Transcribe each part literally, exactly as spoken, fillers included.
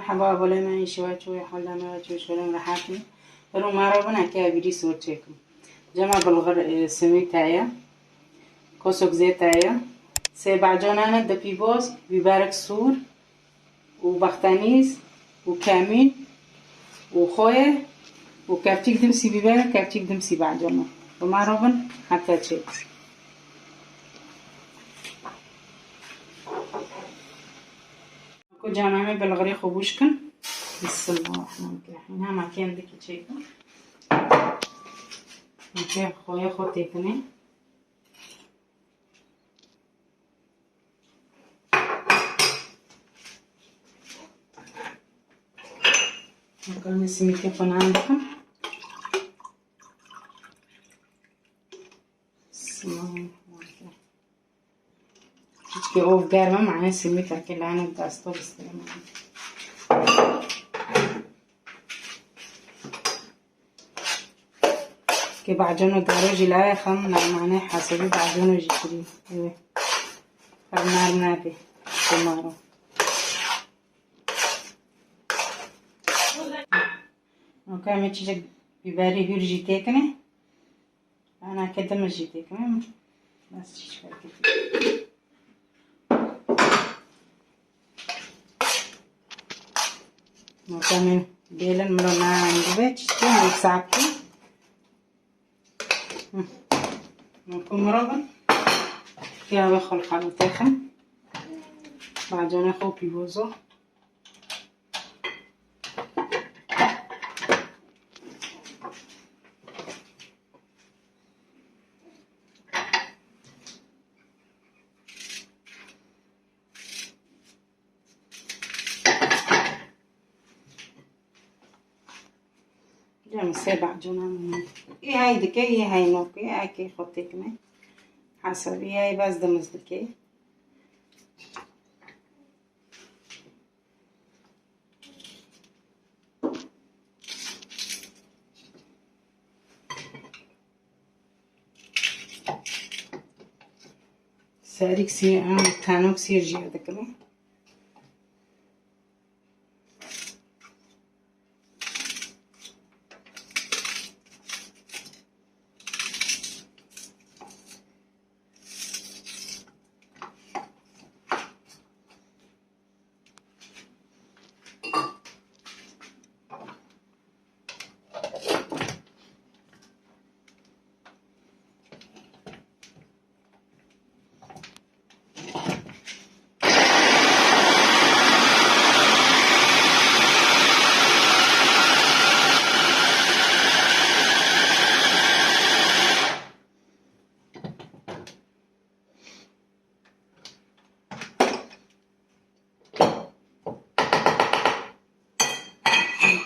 Merhaba, bolê me, şewa çû, halda me çû, şolem rehat in. Biro ma re bin, eke evîrî sor çêkim. Cema bilxir, e, simît heye. Kosok zêt heye. Sê baconane, di pîvoz, bîberek sûr û baxtenîz û kemîn û xoyê û kevçîk dimsî bîber, kevçîk dimsî bacon. Bi ma re bin heta çêk. Ku cama me bilxirê xwe bûş kin. Bismillahirrahmanirrahîm. Hema kêm dikî çêkin. Eke xoyê xwe têkine. Bakalım simîtê xwe nan bikim. Simîtê ov germ e, mane simîteke lane dasta bistire. Ke bacano garo jî laye xem, namane hesabî bacano jî kirî. Evet. Fernar nade. Tomaro. Oka me çiçek biberi hür jî têkine. Ana ke dime jî têkine. Bas çiçek. Oka min bêlin miro na dibe çiçek mi saptı. Hı. Oka miro bin. Ya ve xol xalı têxim. Bacana xo pîvozo. Cem sê bacona min. Ê hay dike, ê hay noke, ê kê xwe têkine. Hesabî hay bes dimiz dike. Serîk sî, em tenok sîr jî dikirin.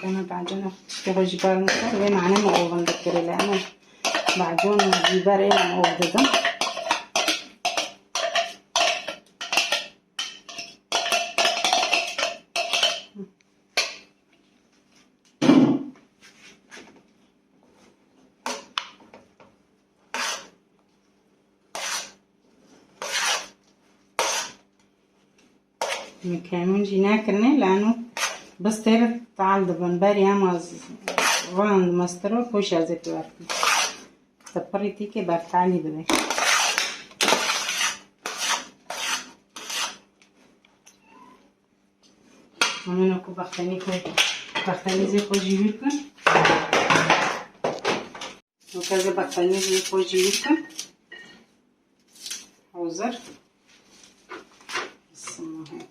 Kana bacana tiştê xwe jî ber neke, wê mane min oven dikirê, lê em bacon jî berê em ov didin. Min kemûn jî nekirine, lano bistêr tal dibin. Berî hema z-, van mestiro, poşa zê piwer kin. Te pirî tîkê bertalî dibe. Hemen ku baxtenî xwe, baxtenî zê xwe jî hûr kin. Weke zê baxtenî zê xwe jî hûr kin. Hazir. Bismillah.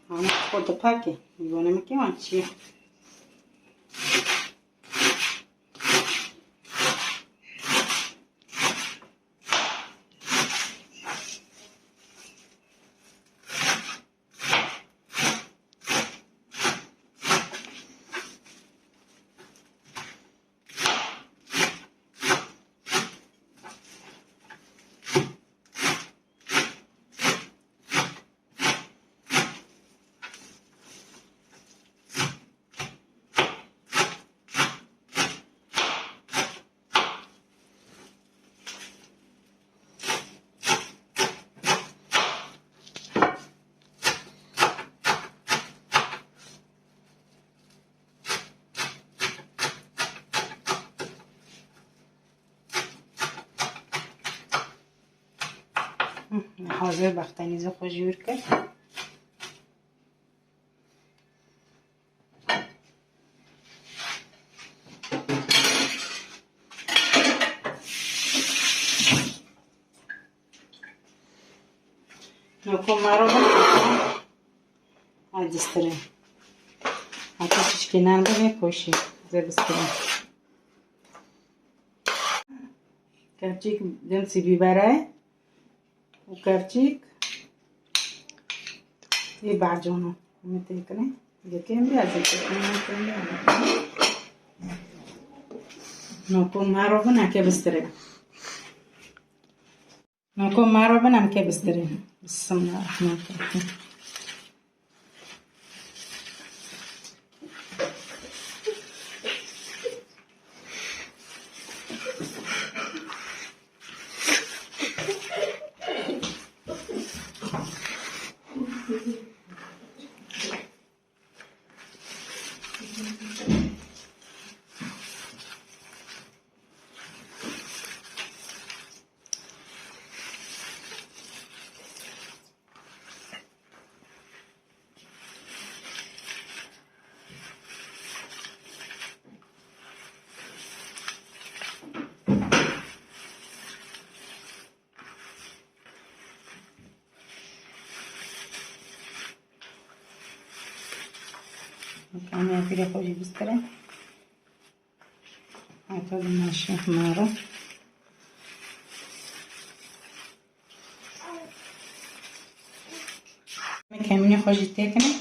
Ana xwe dipake. Yone min kê wan çi ye? Hazir bextenîzê xwe jî wir kir. Noko maro bin, ez distirim. Heta şişkînan bibê poşî, zê bistirim. Kevçîk dimsî bîbere û kevçîk ê bercono. Min têkine. Yekêm bî ez ê têkine, yekêm bî ez ê têkine. Noko maro bin eke bistire. Noko maro bin em ke bistirê. Bismillahirrahmanirrahim. Em ê pîrê xwe jî bistirin. Heta dimeşe maro. Em ê kemînê xwe jî têkine.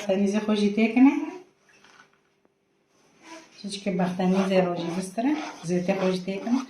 Tenîzê xwe jî têkine. Çiçke bextenîzê rojî bistire, zêtê xwe jî têkine.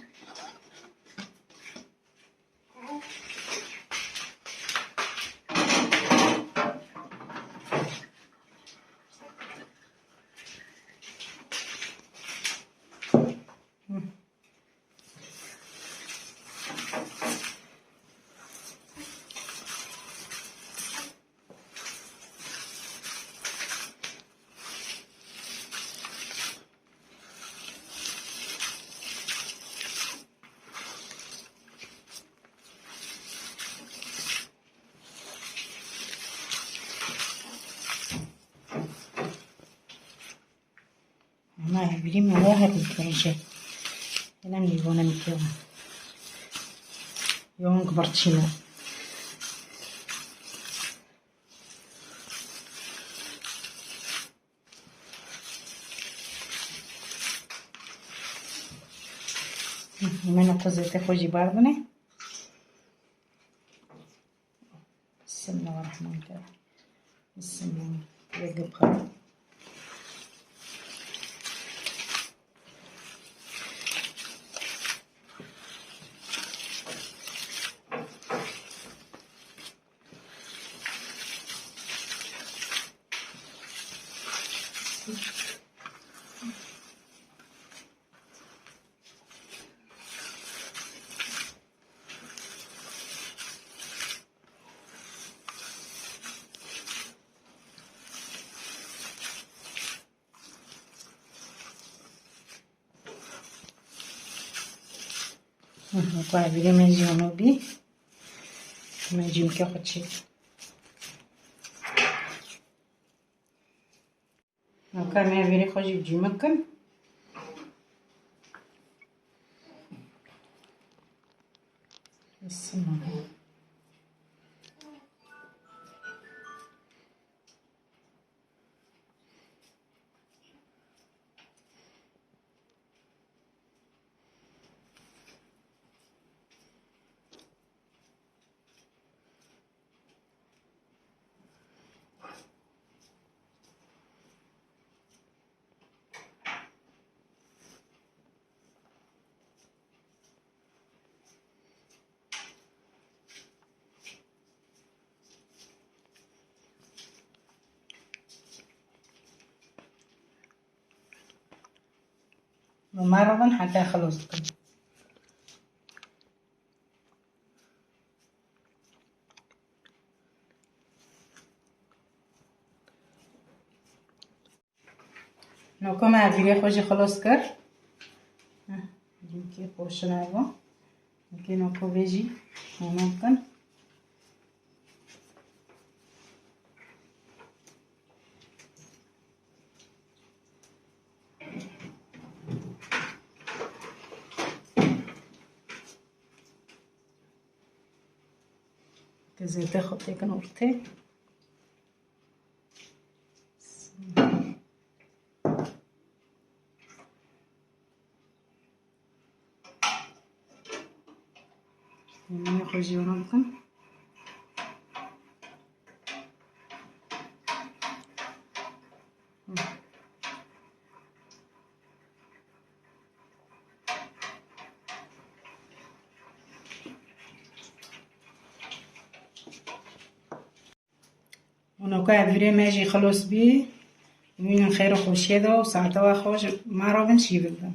Ama evlî mi var hep ihtiyacı. Yine mi yone mi kiyo. Yoğun kıbartçıyla. Hemen o zêtê xwe jî bardine. Bismillahirrahmanirrahim. Bismillah. Vê gibxwe. Hı, weka evîrê me jî hemû bî. Me cîmkê xwe çêk. Weka me evîrê xwe jî bi cîmik kin. Bismillah. Li me re bin heta xilos dikim. Noko me evîrê xwe jî xilos kir. Heh, cîmkê xwe. Şuna bu. Mümkün o kovêjî. Onu bikin. Zêde xwe têkin ortê. Yemeği xwe jî wana bikim. Û noka ev vîrê me jî xilos bî. Mînin xêr û xweşiyê de û saeta we xweş, ma rovin şîvil de.